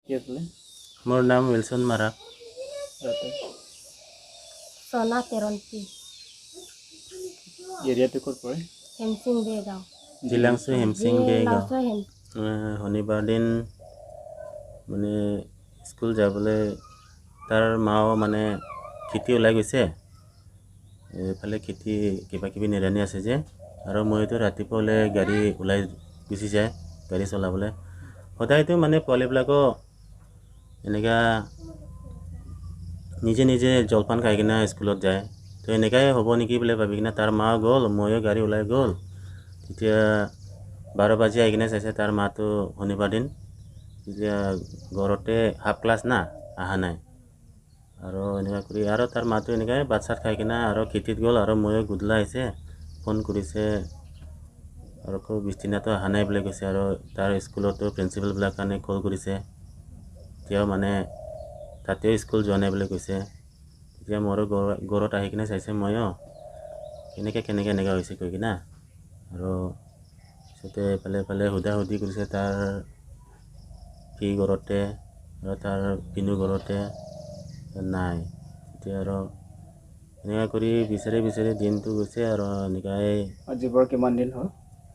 কি আছিলে? মোৰ নাম উইলছন মাৰাক। তাতে চনা তেৰনপি। এৰিয়াটো ক'ত পৰে? হেমচিং বেগাঁও। জিলাংচু হেমচিং বেগাঁও। লাউচো হেম। শনিবাৰ দিন মানে স্কুল যাবলৈ তাৰ মাও মানে খেতি ওলাই গৈছে, এইফালে খেতি কিবা কিবি নিৰানি আছে যে, আৰু মইতো ৰাতিপুৱা ওলাই গাড়ী ওলাই গুচি যায় গাড়ী চলাবলৈ। সদায়তো মানে পোৱালিবিলাকো এনেকুৱা নিজে নিজে জলপান খাই কিনে স্কুলত যায়, তো এনেকুৱাই হ'ব নেকি বুলি ভাবি কিনে তাৰ মা গ'ল, ময়ো গাড়ী ওলাই গ'ল। তেতিয়া 12 বাজি আহি কিনে চাইছে তাৰ মাটো শনিবাৰ দিন তেতিয়া ঘৰতে হাফ ক্লাছ না অহা নাই। আৰু এনেকুৱা কৰি আৰু তাৰ মাটো এনেকুৱাই ভাত চাত খাই কিনে আৰু খেতিত গ'ল, আৰু ময়ো গধূলা আহিছে ফোন কৰিছে আৰু আকৌ বিছদিনাটো অহা নাই বুলি কৈছে। আৰু তাৰ স্কুলতো প্ৰিন্সিপালবিলাক কাৰণে কল কৰিছে, এতিয়াও মানে তাতেও স্কুল যোৱা নাই বুলি কৈছে। তেতিয়া মোৰো ঘৰত আহি কিনে চাইছে ময়ো কেনেকৈ কেনেকৈ এনেকুৱা হৈছে কৈ কিনে, আৰু পিছতে এইফালে এইফালে সোধা সুধি কৰিছে তাৰ ফি ঘৰতে আৰু তাৰ পিনু ঘৰতে নাই। তেতিয়া আৰু এনেকুৱা কৰি বিচাৰি বিচাৰি দিনটো গৈছে আৰু এনেকুৱাই। আজিৰ পৰা কিমান দিন হ'ল?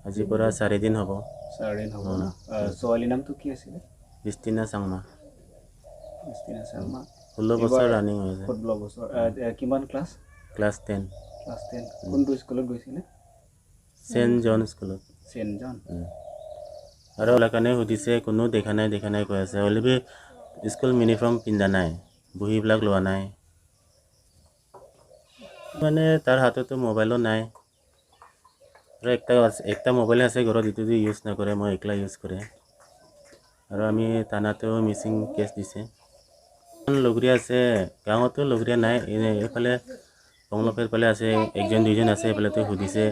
আজিৰ পৰা 4 দিন হ'ব। 4 দিন হ'ব ন? ছোৱালীৰ নামটো কি আছিলে? বিস্তীৰ্ণা চাংমা। ক্ৰিষ্টিনা শৰ্মা। 16 বছৰ ৰানিং হৈ আছে। 16 বছৰ। কিমান ক্লাছ? Class 10। Class 10। কোনটো স্কুলত গৈছিলে? চেণ্ট জন স্কুলত। চেণ্ট জন। আৰু ওলা কাৰণে সুধিছে, কোনো দেখা নাই দেখা নাই কৈ আছে। হ'লে স্কুল ইউনিফৰ্ম পিন্ধা নাই, বহীবিলাক লোৱা নাই, মানে তাৰ হাততো মোবাইলো নাই। আৰু একটা আছে, একটা মোবাইল আছে ঘৰত, এইটো ইউজ নকৰে, মই একলা ইউজ কৰে। আৰু আমি থানাতেও মিচিং কেছ দিছে। লগৰীয়া আছে, গাঁৱতো লগৰীয়া নাই, এইফালে বংলপেৰ ফালে আছে একজন দুইজন আছে। এইফালেতো সুধিছে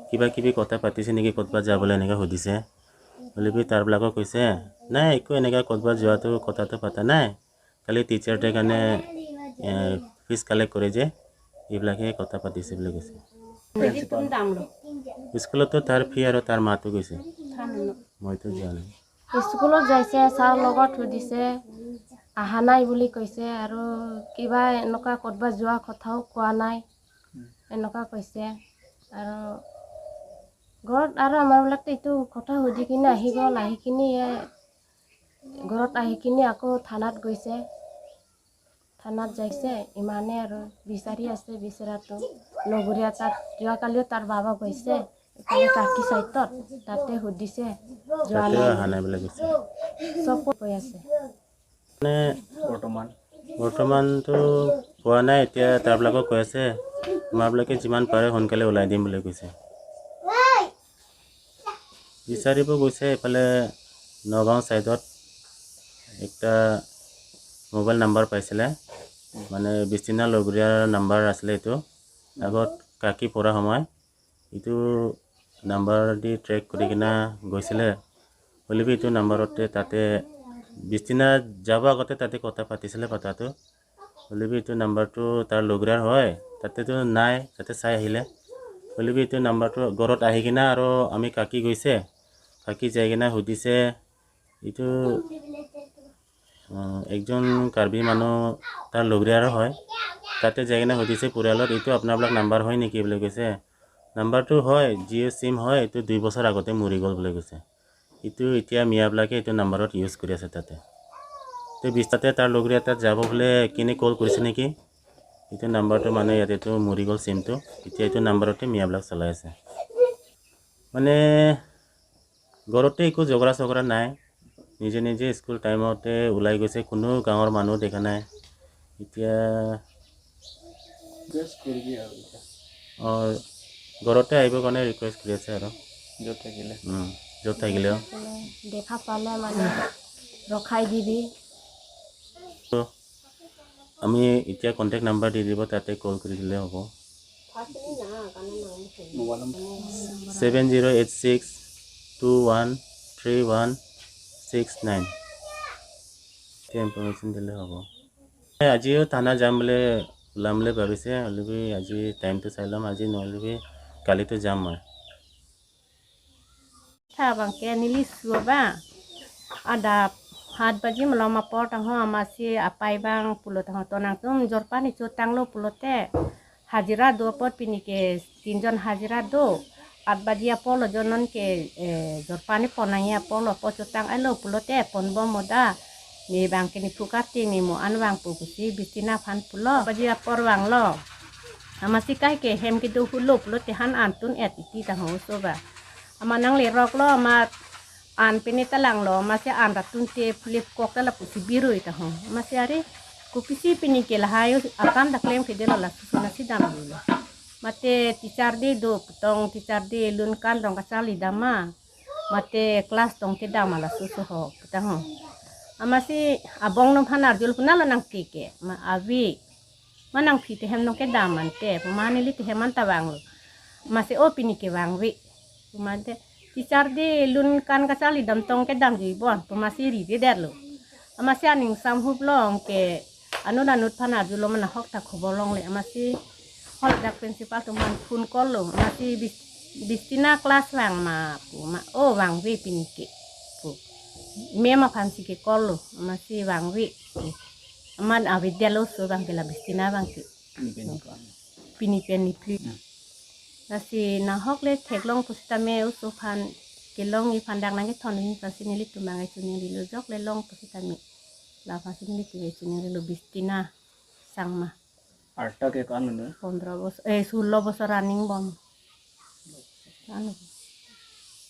কিবা কিবি কথা পাতিছে নেকি, ক'ৰবাত যাবলৈ এনেকৈ সুধিছে। হ'লে তাৰবিলাকো কৈছে নাই, একো এনেকুৱা ক'ৰবাত যোৱাটো কথাটো পতা নাই, খালি টিচাৰটোৰ কাৰণে ফিজ কালেক্ট কৰে যে এইবিলাকে কথা পাতিছে বুলি কৈছে। স্কুলতো তাৰ ফি আৰু তাৰ মাতো গৈছে, মইতো যোৱা নাই। স্কুলত যাইছে, ছাৰৰ লগত সুধিছে, অহা নাই বুলি কৈছে। আৰু কিবা এনেকুৱা ক'ৰবাত যোৱা কথাও কোৱা নাই এনেকুৱা কৈছে। আৰু ঘৰত আৰু আমাৰবিলাকতো এইটো কথা সুধি কিনে আহি গ'ল। আহি কিনি ঘৰত আহি কিনি আকৌ থানাত গৈছে, থানাত যাইছে। ইমানেই আৰু বিচাৰি আছে বিচৰাটো। লগৰীয়া তাত যোৱাকালিও তাৰ বাবা গৈছে এইফালে কাকি চাইটত, তাতে সুধিছে, যোৱা তাতেও নাই। অহা নাই বুলি কৈছে। চব কৈ আছে। মানে বৰ্তমান বৰ্তমানতো পোৱা নাই। এতিয়া তাৰবিলাকক কৈ আছে আমাৰবিলাকে যিমান পাৰে সোনকালে ওলাই দিম বুলি কৈছে। বিচাৰিব গৈছে এইফালে নগাঁও ছাইডত একটা মোবাইল নাম্বাৰ পাইছিলে, মানে বিস্তীৰ্ণা লগৰীয়াৰ নাম্বাৰ আছিলে এইটো। আগত কাকি পঢ়া সময় এইটো নাম্বাৰ দি ট্ৰেক কৰি কিনে গৈছিলে। হ'লেবি এইটো নাম্বাৰতে তাতে বিস্তীৰ্ণা যাব আগতে তাতে কথা পাতিছিলে। পাতাটো হ'লেবি এইটো নাম্বাৰটো তাৰ লগৰীয়াৰ হয়, তাতেতো নাই, তাতে চাই আহিলে। হ'লেবি এইটো নাম্বাৰটো ঘৰত আহি কিনে আৰু আমি কাকি গৈছে, কাকি যাই কিনে সুধিছে, এইটো একজন কাৰ্বি মানুহ তাৰ লগৰীয়াৰ হয়। তাতে যাই কিনে সুধিছে পৰিয়ালত, এইটো আপোনাবিলাক নাম্বাৰ হয় নেকি বুলি কৈছে। নাম্বাৰটো হয়, জিঅ' চিম হয়, এইটো 2 বছৰ আগতে মৰি গ'ল বুলি কৈছে। এইটো এতিয়া মিয়াবিলাকে এইটো নাম্বাৰত ইউজ কৰি আছে তাতে। তো বিছ তাতে তাৰ লগৰীয়া তাত যাব বোলে কিনে কল কৰিছে নেকি এইটো নাম্বাৰটো, মানে ইয়াতেতো মৰি গ'ল চিমটো, এতিয়া এইটো নাম্বাৰতে মিয়াবিলাক চলাই আছে। মানে ঘৰতে একো ঝগৰা চগৰা নাই, নিজে নিজে স্কুল টাইমতে ওলাই গৈছে, কোনো গাঁৱৰ মানুহ দেখা নাই এতিয়া। ৰিকুৱেষ্ট কৰিবি আৰু এতিয়া? অঁ, ঘৰতে আহিবৰ কাৰণে ৰিকুৱেষ্ট কৰি আছে আৰু। য'ত থাকিলে। য'ত থাকিলেও। দেখা পালে মানে ৰখাই দিবি। আমি এতিয়া কণ্টেক্ট নাম্বাৰ দি দিব, তাতে কল কৰি দিলে হ'ব। Mobile number? 7086213169। এতিয়া ইনফৰমেশ্যন দিলে হ'ব। আজিও থানা যাম বুলি ওলাম বুলি ভাবিছে। হ'লেবি আজি টাইমটো চাই ল'ম, আজি নহ'লেবি কালিতো যাম মই। Tha bang ke ni li su ba ada 7 baji meloma por tang ho amasi apai bang pulo tang tonang tum jorpani chutang lo pulote hajira do pot pinike 3 jon hajira do 8 baji polo jonon ke jorpani ponangya polo po chutang alo pulote ponbo moda ni bang kini pukati ni mo anwang pukusi bistina phan pulo baji por wang lo amasi kai ke hem ke do hulo pulote han antun et iti tang ho soba ama nang le rok lo ma an pini talang lo masih an ratun te flip kok tala pusi biru ita ho masih are kupisi pini ke lahayo akam da claim ke delo la susuna si dam dulu mate teacher de do putong teacher de lun kan dong kasali dama mate class tong te dama la susu ho putang ho amasi abong nom hanar jul punala nang tike ma avi manang phi te hem nong ke daman te pamani li te heman tawang lo masih o pini ke wangwi pumante teacher de lun kan kasali dam tong ke dam ji bon pamasi ri de der lo amasi aning sam hup long ke anu nanut phana ju lo mana hok ta khobor long le amasi hol dak principal tu man phun kol lo amasi bistina class wang ma pu ma o wang wi pini ke pu me ma phan si ke kol lo amasi wang wi aman avidya lo so bang ke la bistina bang ke pini pen ni pli nasi na hok le thek long pusita me usu phan ke long i phan dang nang ke thon ni pasi ni li tu mangai chu ni li lo jok le long pusita me la pasi ni li tu chu ni lo bistina sangma আটটা ke kan ne 15 বছর এই 16 বছর running বম।